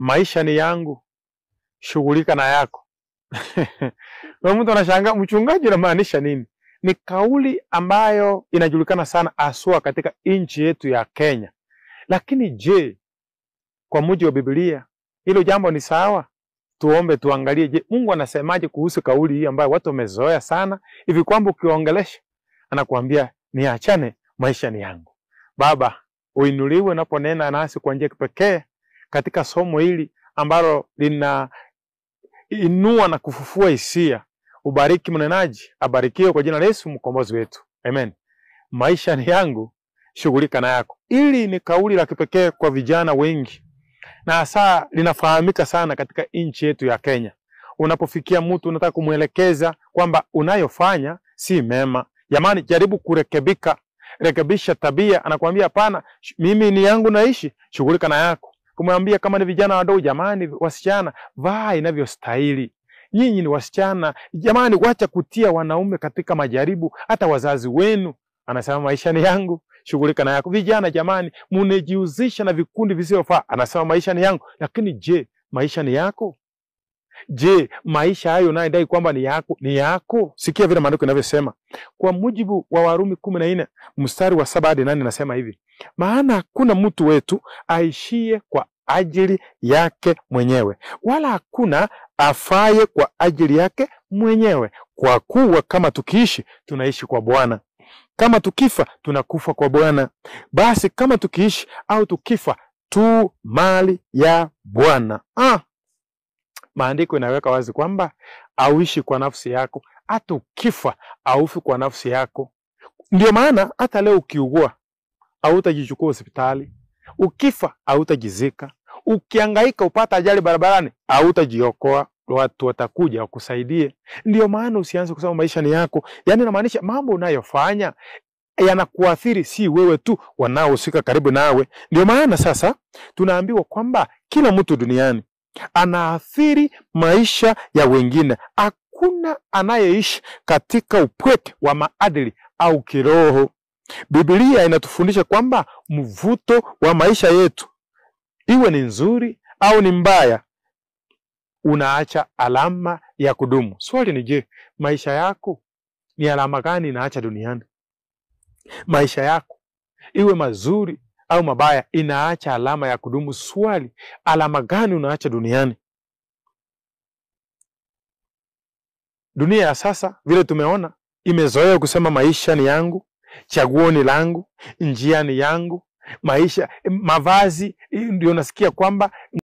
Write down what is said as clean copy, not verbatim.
Maisha ni yangu, shughulika na yako. Na mtu anashangaa, mchungaji unamaanisha nini? Ni kauli ambayo inajulikana sana haswa katika nchi yetu ya Kenya. Lakini je, kwa mujibu wa Biblia hilo jambo ni sawa? Tuombe tuangalie, je, Mungu anasemaje kuhusu kauli hii ambayo watu wamezoea sana hivi kwamba ukiongelesha anakuambia niachane, maisha ni yangu. Baba, uinuliwe unaponena nasi kwa njia kipekee katika somo hili ambalo lina inua na kufufua hisia. Ubariki mnenaji, abarikiwe kwa jina la Yesu mkombozi wetu. Amen. Maisha ni yangu, shughulika na yako. Hili ni kauli la kipekee kwa vijana wengi na hasa linafahamika sana katika nchi yetu ya Kenya. Unapofikia mtu unataka kumwelekeza kwamba unayofanya si mema, jamani, jaribu kurekebika, rekebisha tabia. Anakuambia hapana, mimi ni yangu naishi, shughulika na yako. Kumwambia kama ni vijana wadogo, jamani, wasichana, vaa inavyostahili. Nyinyi ni wasichana, jamani, wacha kutia wanaume katika majaribu, hata wazazi wenu. Anasema maisha ni yangu, shughulika na yako. Vijana jamani, mnejihusisha na vikundi visivyofaa. Anasema maisha ni yangu. Lakini je, maisha ni yako? Je, maisha hayo unayodai kwamba ni yako ni yako? Sikia vile maandiko yanavyosema. Kwa mujibu wa Warumi 14 mstari wa 7 hadi 8 nasema hivi: maana hakuna mtu wetu aishie kwa ajili yake mwenyewe, wala hakuna afaye kwa ajili yake mwenyewe. Kwa kuwa kama tukiishi tunaishi kwa Bwana, kama tukifa tunakufa kwa Bwana. Basi kama tukiishi au tukifa tu mali ya Bwana. Maandiko inaweka wazi kwamba auishi kwa nafsi yako, hata ukifa aufi kwa nafsi yako. Ndio maana hata leo ukiugua hautajichukua hospitali, ukifa hautajizika, ukihangaika upata ajali barabarani hautajiokoa, watu watakuja wakusaidie. Ndio maana usianze kusema maisha ni yako. Yaani inamaanisha mambo unayofanya yanakuathiri, si wewe tu, wanaohusika karibu nawe. Ndio maana sasa tunaambiwa kwamba kila mtu duniani anaathiri maisha ya wengine. Hakuna anayeishi katika upweke wa maadili au kiroho. Biblia inatufundisha kwamba mvuto wa maisha yetu, iwe ni nzuri au ni mbaya, unaacha alama ya kudumu. Swali ni je, maisha yako ni alama gani inaacha duniani? Maisha yako iwe mazuri au mabaya, inaacha alama ya kudumu. Swali, alama gani unaacha duniani? Dunia ya sasa, vile tumeona, imezoea kusema maisha ni yangu, chaguo ni langu, njia ni yangu, maisha, mavazi, ndio nasikia kwamba